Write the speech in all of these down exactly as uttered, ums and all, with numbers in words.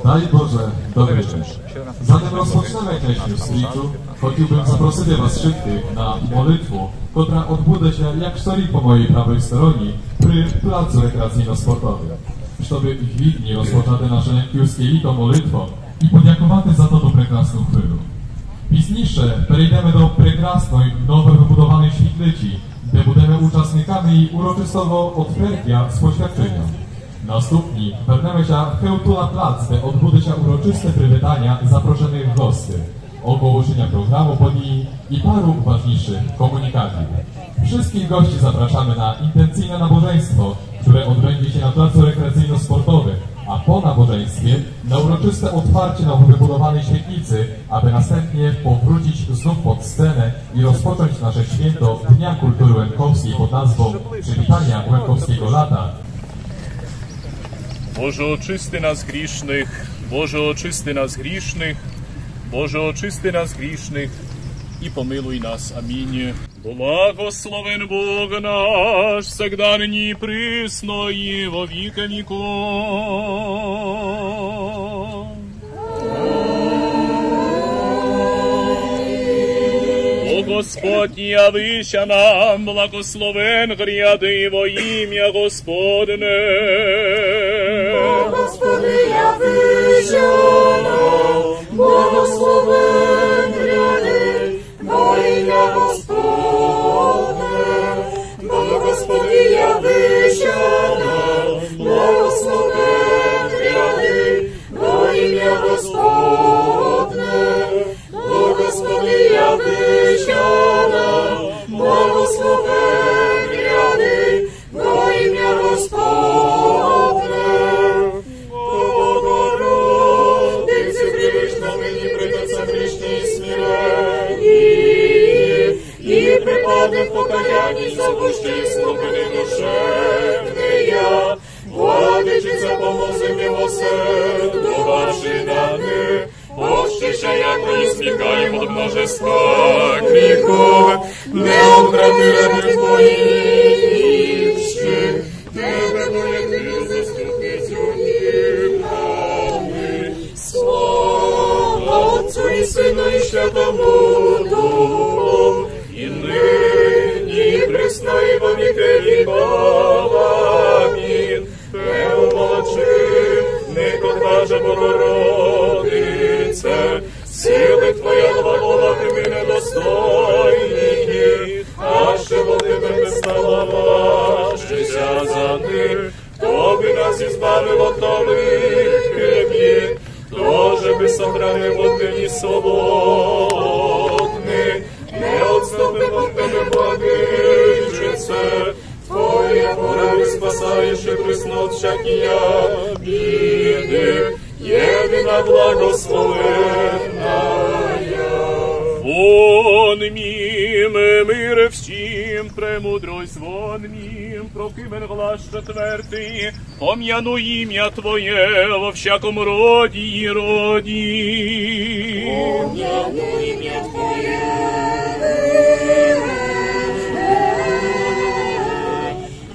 Дай Боже, добрый день. Zanim rozpoczniemy dzisiejszą zbiczu, хотів бы запросити вас всіх на молитву, котра одбуде ся як сторік по моїй правій стороні при плацу рекреаційно-спортовым. Щоб гідні розпочати наше лемківське літо молитвом і подякувати за тоту прекрасну хвилю. Пізніше перейдеме до прекрасної, ново выбудованої світлиці, де будеме учасниками її урочистого отвертя з посвяченням. Наступні вернеме ся хевту на плац, де одбуде ся урочисте привітаня запрошеных гости, оголошеня програму події і пару важнішых комунікатів. Всіх гости запрошаме на інтенсивне набоженство, котре одбенде ся на плацу рекреаційно-спортовым, а по набоженстві на урочисте отварця ново выбудованой світлиці, абы настемпні поврутіц знов під сцены і розпочнуц наше свято Дня культуры Лемковсцій під назвом Привітаня Лемковсцього лята. Боже, очисти нас грішных, Боже, очисти нас грішных, Боже, очисти нас грішных і помилуй нас. Амінь. Благословен Бог наш, всегда, нині і присно, і во віки віков. О Господь, явися нам, благословен грядий во імя Господне. О Господи, явися нам, благословен грядий во імя Господне. О Господи, явися нам, благословен грядий во імя Господне. О Господи, явися нам, благословен грядий во імя Господне. О Богородице, прийдеш на мені, прийдеться грішні смирені, і припадне в покаянні, запущи спокійні душевні. Владычице, помози, милосердувавши над нами, очисти ся, яко избегаем от множества гріхов, не отврати рабы Твоїх, Тебе, Твоє Твоє заступницю і нами. Слава Отцу і Сину і Святому Духу, і нині, і присно, і во віки віков. Амінь. Те умолчи, нико каже Богородице, силы Твоя глаголати ми недостойні, аще бо Ты не стала ващися за них, Хто бы нас избавив от толикых бід, хто же бы сохранив от вини свободных, не отступим от Тебе, Владычице, Твоя пора спасаєш и присно от всякія біды, єдина благословенная. Вонмім, мир всім, премудрость вонмім, прокимен глас четвертый, помяну имя Твоє во всяком роді и роді. Помяну имя Твоє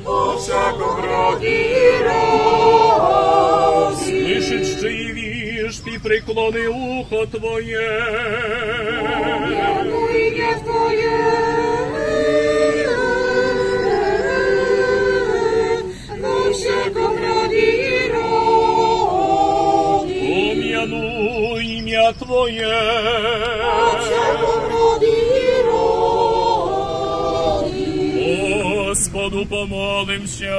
во всяком роді и роді. Слышит же и вижд, и преклони ухо Твоє. Помяну имя Твоє во всяком роді и роді. Помяну имя Твоє во всяком роді и роді. Господу помолимся.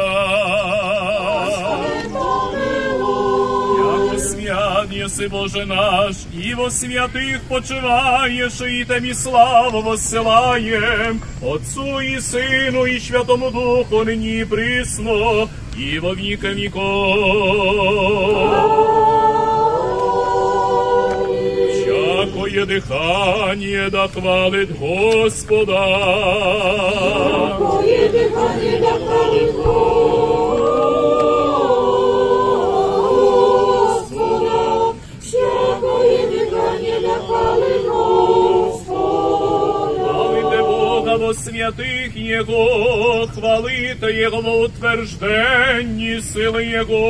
Господи, помилуй. Яко свят єси, Боже наш, и во святых почиваєш, и Тебі славу воссылаєм, Отцу и Сыну и Святому Духу, нині и присно, и во віки віков. Всякоє дыханіє да хвалит Господа. Всякоє дыханіє да хвалит Господа. Всякоє дыханіє да хвалит Господа. Хвалите Бога во святых Його, хвалите Його во утвержденні силы Його.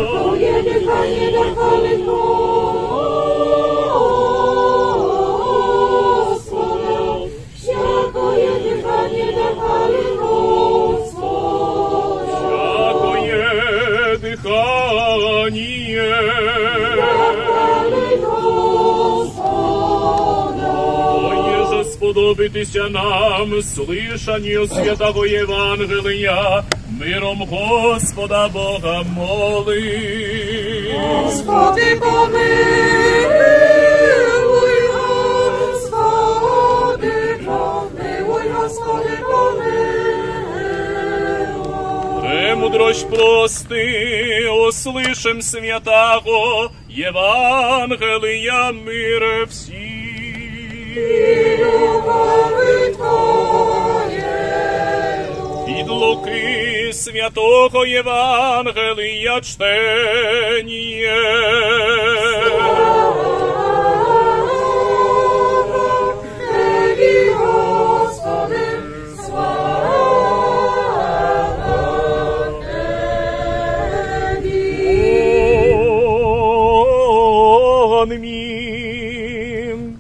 Всякоє дыханіє Аніє. Бо єже сподобитися нам слышаніє святаго Євангелія, миром Господа Бога моли. Господи, помилуй, Господи, помилуй, Господи, помилуй. Премудрость прости, услышим святаго Євангелія мире всім. І духови Твоєму. Від Луки святого Євангелія чтеніє. Слава Тебі, Господи, слава Тебі. Амін.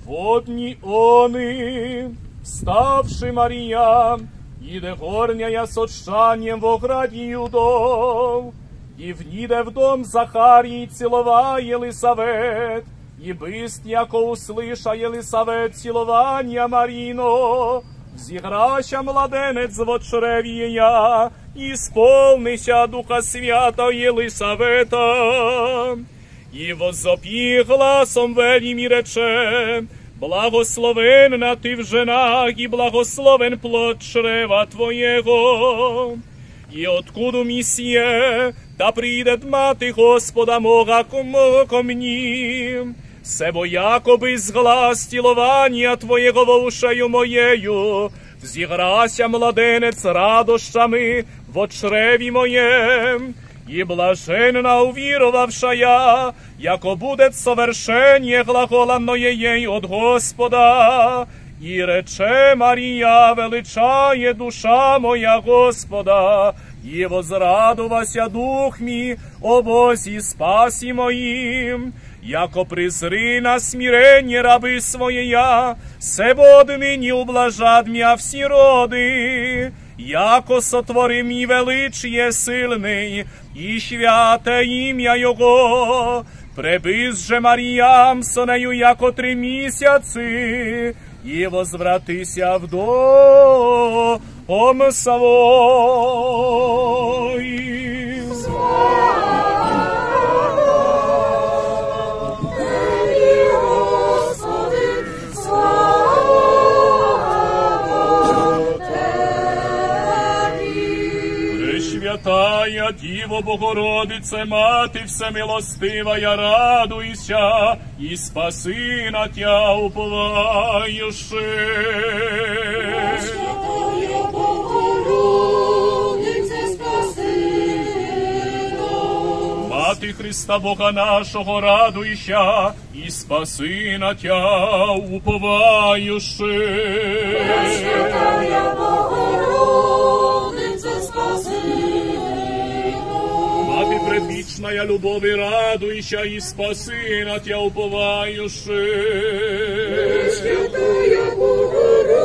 Во дни они, вставши Мария, иде горняя с отщанием во град Иудов, и вниде в дом Захарии, и целова Елисавет, и бысть яко услыша Елисавет целование Марино, взыграся младенец во чреве ея, и исполнися Духа Святаго Елисавета. И возопи гласом велим и рече: Благословенна ты в женах, и благословен плод чрева Твоего. И откуду ми сие, да придет мати Господа моєго ко, моєго ко мни? Себо якобы из глас целования Твоего во ушею моєю взыграся младенец радощами во чреве моєм. И блаженна увировавшая, яко будет совершение глаголанное ей от Господа. И рече Мария: Величає душа моя Господа, и возрадовася дух мій о Бозі Спасі моїм, яко призри на смирение рабы своєя, себо одныні ублажат мя всі роды, яко сотвори мі величие сильный, и святе имя Його. Пребысть же Мария со нею яко три місяци, и возвратися в дом свой. Слава Тебі, Господи, слава Тебі. Пресвятая Діво Богородице, Мати всемилостивая, радуйся, и спаси на Тя уповающих. Пресвятая Богородице, спаси нас. Мати Христа Бога нашого, радуйся, и спаси на Тя уповающих. Пресвятая Богородице, спаси нас. Мати предвічная любови, радуйся, и спаси на Тя уповающих. Пресвятая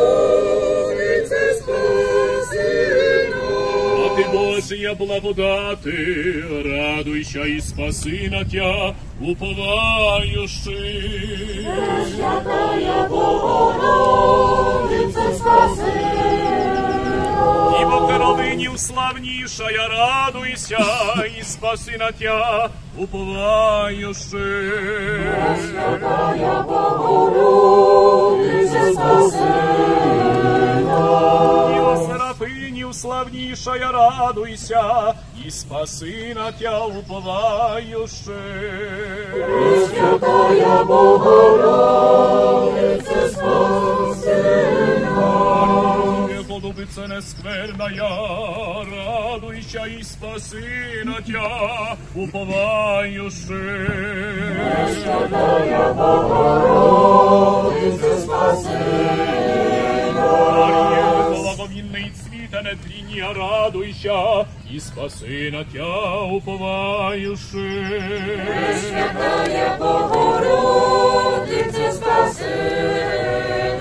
Богородице, спаси нас. Мати Божия благодати, радуйся, и спаси на Тя уповающих. Пресвятая Богородице, спаси нас. Діво херовимів славнішая, радуйся, и спаси на Тя уповающих. Пресвятая Богородице, спаси нас. Діво серафимів славнішая, радуйся, и спаси на Тя уповающих. Пресвятая Богородице, спаси нас. Марія, голубице нескверная, радуйся, и спаси на Тя уповающих. Пресвятая Богородице, спаси нас. Марія, благовінный цвіте нетління, радуйся, и спаси на Тя уповающих. Пресвятая Богородице, спаси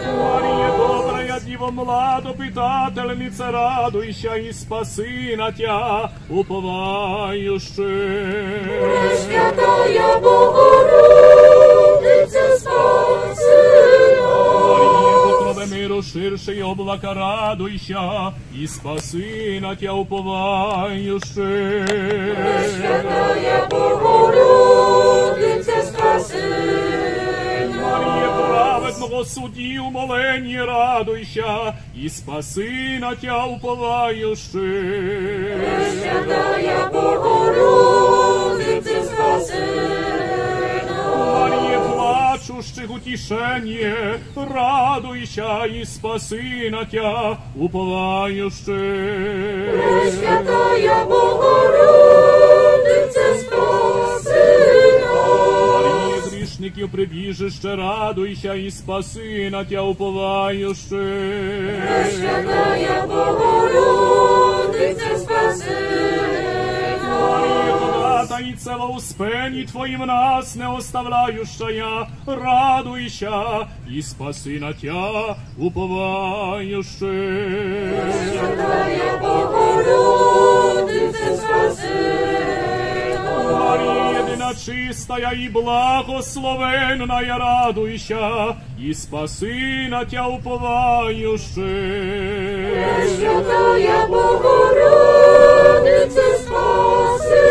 нас. Марія, добрая Діво, Младопитательнице, радуйся, и спаси на Тя уповающих. Пресвятая Богородице, спаси нас. Маріє, покрове миру, ширший облака, радуйся, и спаси на Тя уповающих. Пресвятая Богородице, спаси нас. Маріє, праведного судді умолені, радуйся, и спаси на Тя уповающих. Пресвятая Богородице, спаси нас. Маріє, плачущих утішеніє, радуйся, и спаси на Тя уповающих. Пресвятая Богородице, спаси нас. Маріє, грішників прибіжище, радуйся, и спаси на Тя уповающих. Пресвятая Богородице, спаси нас. Маріє, ходатайце во успении Твоїм, нас не оставляющая, радуйся, и спаси на Тя уповающих. Пресвятая Богородице, спаси нас. Маріє, єдина чистая и благословенная, радуйся, и спаси на Тя уповающих. Пресвятая Богородице, спаси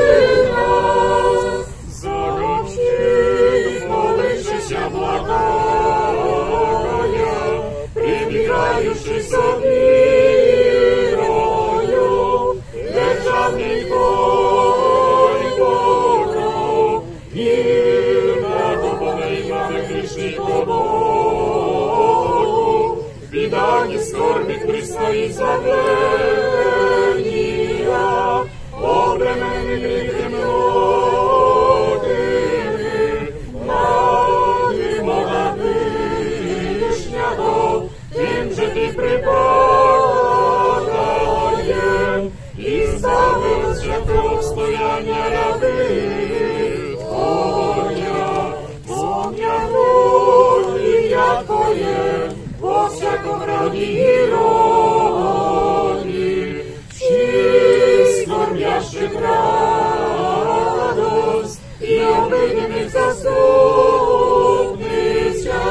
нас. За равнищих молящихся, благая, прибігающих за вірою, державников Бога, вірного повелівами грішников Богу, видані скорбі Христа и забвенія, обременені гріхами многими, Мати Бога вишнього, тим же Ти припадаєм, и збавив святого стоянія раби Твоя, помянув имя Твоє во всяком роді и роді, вчинив скорбящих радость и обидених заступниця,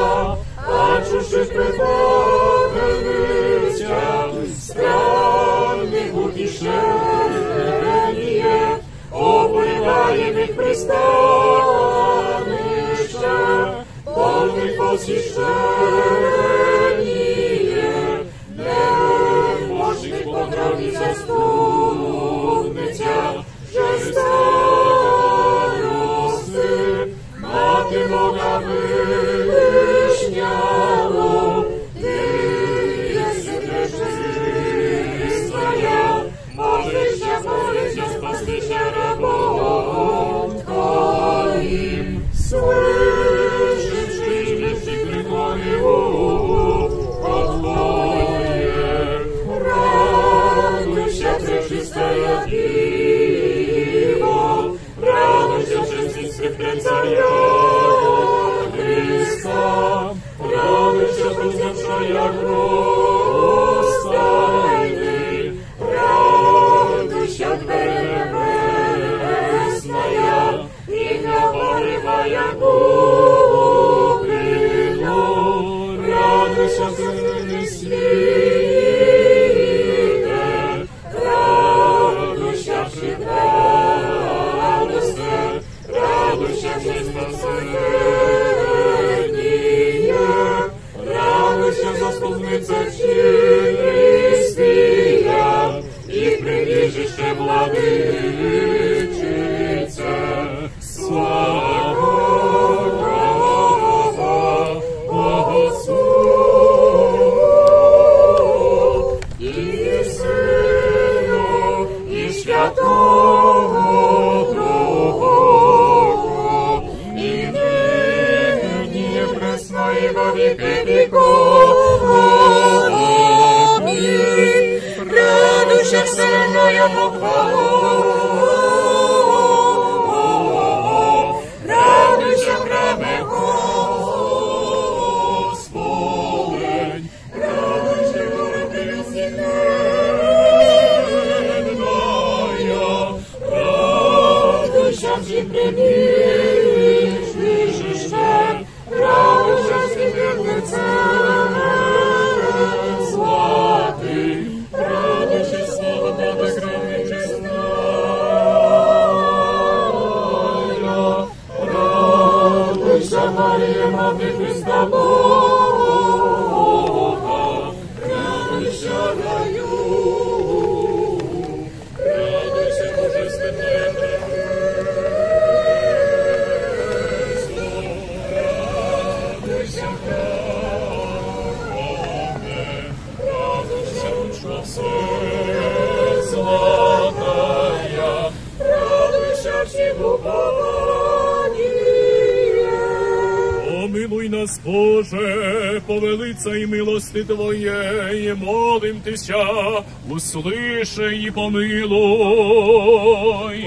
а чужих припадениця, странных утішеніє, оболіваємых пристанище, больных посіщеніє, немощных покрові заступниця, же старости, Мати Бога вишнього, Ти єси пречистая, молися, молися, спасися рабом Твоїм. Слышиш, Ти гріхи прикорив от Твоє. Радуйся, пречистая Діво, радуйся, чесный скрипке Царя Христа, радуйся, прозявшая гроз тайный, радуйся, дверь небесная, и не оборивая купину, радуйся, земный світе, радуйся, всіх радосте, радуйся, всіх спасеніє, радуйся, заступнице чистая и прибіжище, владычице. Слава Отцу и Сыну и Святому Духу, и Всі прибіжище, радуйся, світильнице златий, радуйся, слава Бога, скромничесная, радуйся, Марія, мати Христа Бога, радуйся, раю. Радуйся, божественная прелесть, радуйся, храме, радуйся, ручка все златая, радуйся, всіх упование. Помилуй нас, Боже, по велицій милости Твоєй, молим Тися, услыши і помилуй.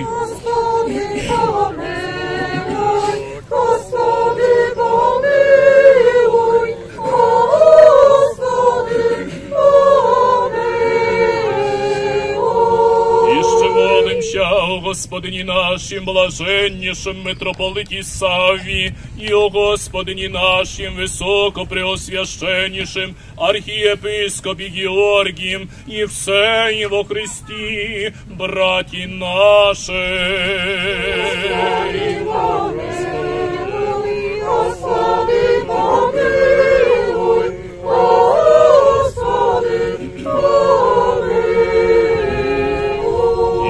Господи, помилуй, Господи, помилуй, Господи, помилуй. Іще молимся о Господині нашім блаженнішім митрополиті Саві і о Господині нашім високопреосвященнішім архієпископі Георгім і всей во Христі браті наші. Господи, помилуй, Господи, помилуй, Господи, помилуй.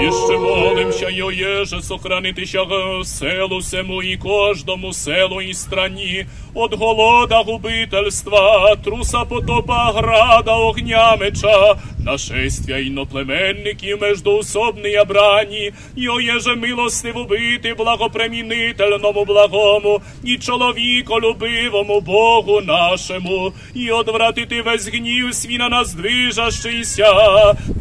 Іще молимся, йо Єже, сохрани Тися селу сему і кождому селу і страні, от голода, губительства, труса, потопа, града, огня, меча, нашествія іноплеменників, междоусобния брані, йо Єже, милостиво быти благопремінительному, благому і чоловіколюбивому Богу нашому, і одвратити весь гнів свій на нас движащийся,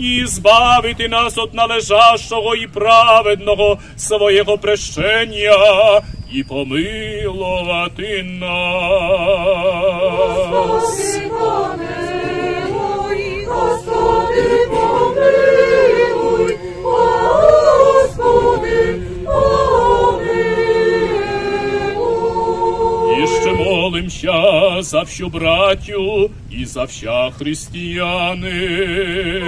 і збавити нас от належащого і праведного своєго прещенія і помиловати нас. Господи, помилуй, Господи, помилуй, Господи, помилуй. Іще молимся за всю братю і за вся християни.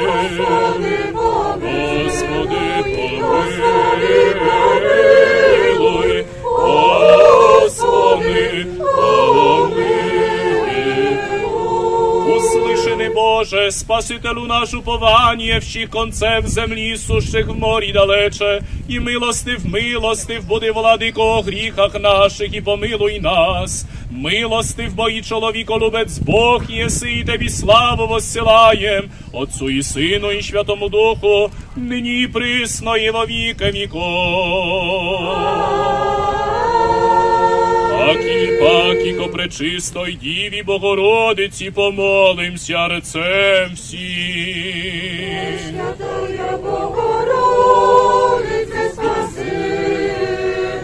Господи, помилуй. Господи, помилуй. Господи, помилуй. Услыши ни, Боже, Спасителю наш, упованіє всіх концев землі, сущих в морі далече, і милостив, милостив буди, Владико, о гріхах наших і помилуй нас. Милостив бо і чоловіколюбець Бог єси, і Тебі славу воссилаєм, Отцу і Сину і Святому Духу, нині і присно і во вікы віков. Пак і пак і ко пречистой Діві Богородиці помолимся рцем всім. Пресвятая Богородице, спаси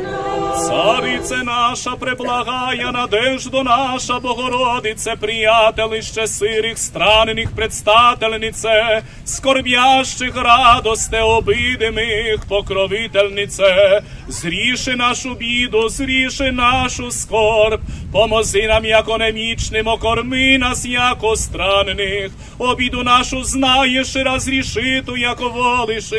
нас. Царице наша преблагая, надеждо наша, Богородице, приятелище сирих, странних, предстательнице, скорбящих радосте, обидимих покровительнице, зріши нашу біду, зріши нашу скорб, помози нам, яко немічным, окорми нас, яко странних, обіду нашу знаєш, разріши ту, яко волиш,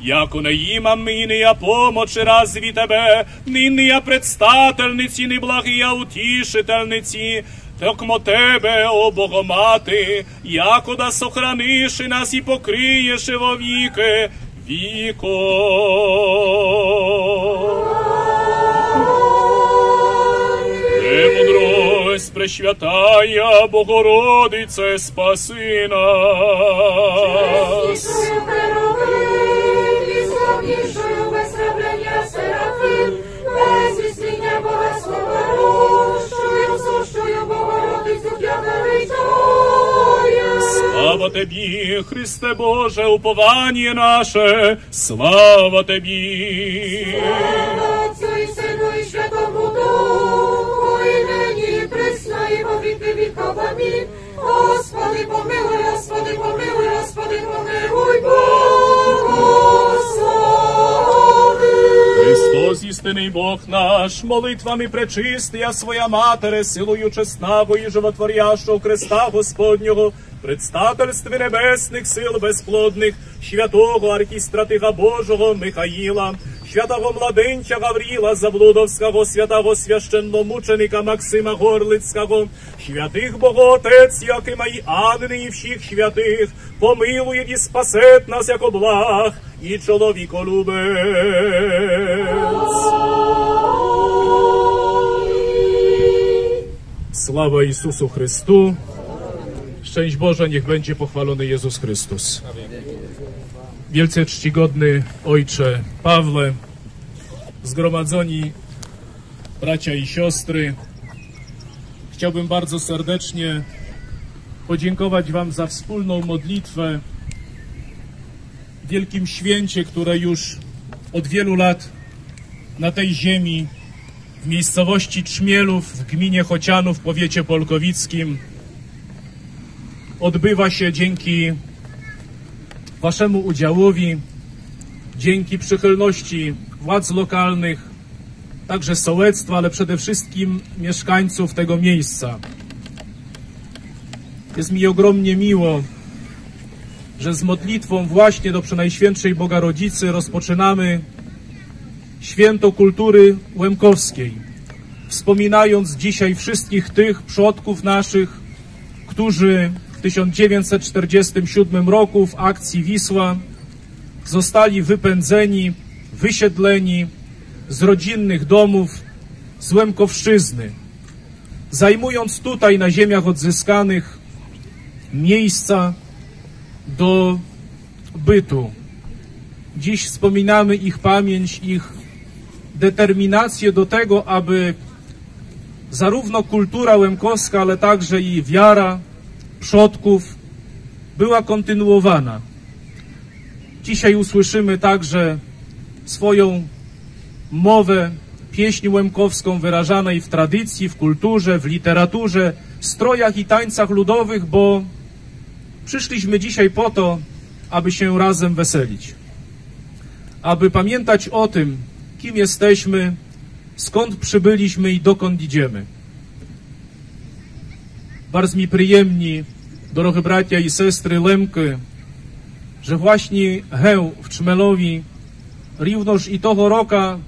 яко не имам ми иния помочи, разве Тебе, ни иния предстательниці, ни благия утішительниці, токмо Тебе, о Богомати, яко да сохраниш нас і покриєш во вікы віков. Премудрость Пресвятая Богородице, спаси нас. Честнішою херувим і славнішою без сравнення серафим, без істління Бога Слова рождущою, сущою Богородицю Тя величаєм. Слава Тебі, Христе Боже, упованіє наше, слава Тебі. Слава Отцу і Сину і Святому Духу, і нині, і присно, і во вікы віков. Амін. Господи, помилуй, Господи, помилуй, Господи, помилуй, Богослови. Христос Воистину Бог наш, молитвами пречистия Своя Матере, силою честного и животворящого креста Господнього, предстательстві небесных сил безплотных, святого архистратига Божого Михаїла, святого младенця Гавриїла Заблудовского, святого священномученика Максима Горлицкого, святых Богоотець Йоакима и Анны и всіх святых, помилует и спасет нас, яко благ и чоловіколюбец. Слава Ісусу Христу! Szczęść Boże, niech będzie pochwalony Jezus Chrystus. Wielce czcigodny ojcze Pawle, zgromadzeni bracia i siostry, chciałbym bardzo serdecznie podziękować wam za wspólną modlitwę w wielkim święcie, które już od wielu lat na tej ziemi, w miejscowości Trzmielów, w gminie Chocianów, w powiecie polkowickim, odbywa się dzięki waszemu udziałowi, dzięki przychylności władz lokalnych, także sołectwa, ale przede wszystkim mieszkańców tego miejsca. Jest mi ogromnie miło, że z modlitwą właśnie do Przenajświętszej Bogarodzicy rozpoczynamy święto kultury łemkowskiej, wspominając dzisiaj wszystkich tych przodków naszych, którzy w tysiąc dziewięćset czterdziestym siódmym roku w akcji Wisła zostali wypędzeni, wysiedleni z rodzinnych domów, z Łemkowszczyzny, zajmując tutaj, na ziemiach odzyskanych, miejsca do bytu. Dziś wspominamy ich pamięć, ich determinację do tego, aby zarówno kultura łemkowska, ale także i wiara przodków była kontynuowana. Dzisiaj usłyszymy także swoją mowę, pieśń łemkowską wyrażanej w tradycji, w kulturze, w literaturze, strojach i tańcach ludowych, bo przyszliśmy dzisiaj po to, aby się razem weselić, aby pamiętać o tym, kim jesteśmy, skąd przybyliśmy i dokąd idziemy. Барз мі приємні, дорогы братя і сестры Лемкы, же власні гев в Чмелові рівно ж і того рока,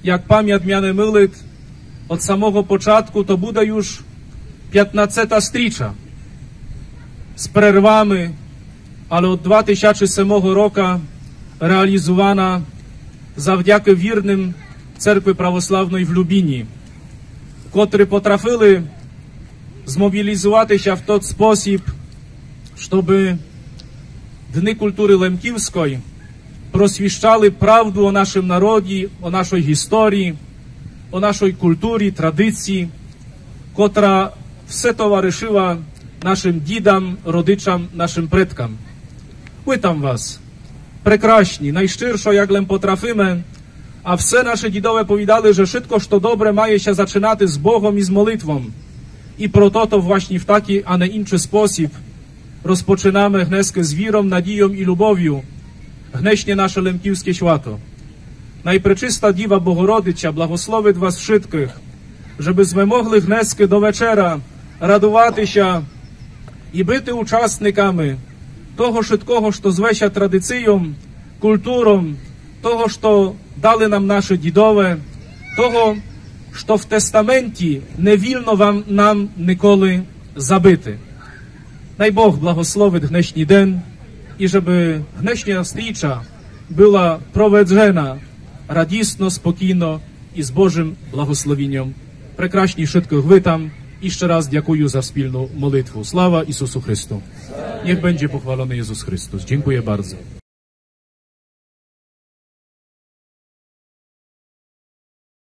як памят мя не мылит, од самого початку то буде юж пятнадцета стріча з перервами, але од два тисячы семого рока реалізувана завдякы вірным Церкви православной в Любіні, котры потрафили змобілізувати ся в тот спосіб, щобы Дни культуры лемківской просвіщали правду о нашым народі, о нашой гісторії, о нашой культурі, традиції, котра все товаришыла нашым дідам, родичам, нашым предкам. Вітам вас! Прекрасні, найщыршо, як лем потрафиме, а все нашы дідове повідали, же вшытко, што добре, має ся зачынати з Богом і з молитвом. І прото то власні в такій, а не іншый спосіб розпочынаме гнескы з віром, надійом і любовю гнешнє наше лемківске свято. Найпречыста Діва Богородиця благословит вас вшыткых, жебы зме могли гнескы до вечера радувати ся і быти учасниками того вшыткого, што зве ся традицийом, культуром, того, што дали нам нашы дідове, того, што в тестаменті не вільно вам, нам николи забыти. Най Бог благословит гнешній ден і жебы гнешня стріча была проведжена радісно, спокійно і з Божым благословіньом. Прекрасні вшыткых вітам. Іщы раз дякую за спільну молитву. Слава Ісусу Христу! Niech będzie pochwalony Jezus Chrystus. Dziękuję bardzo.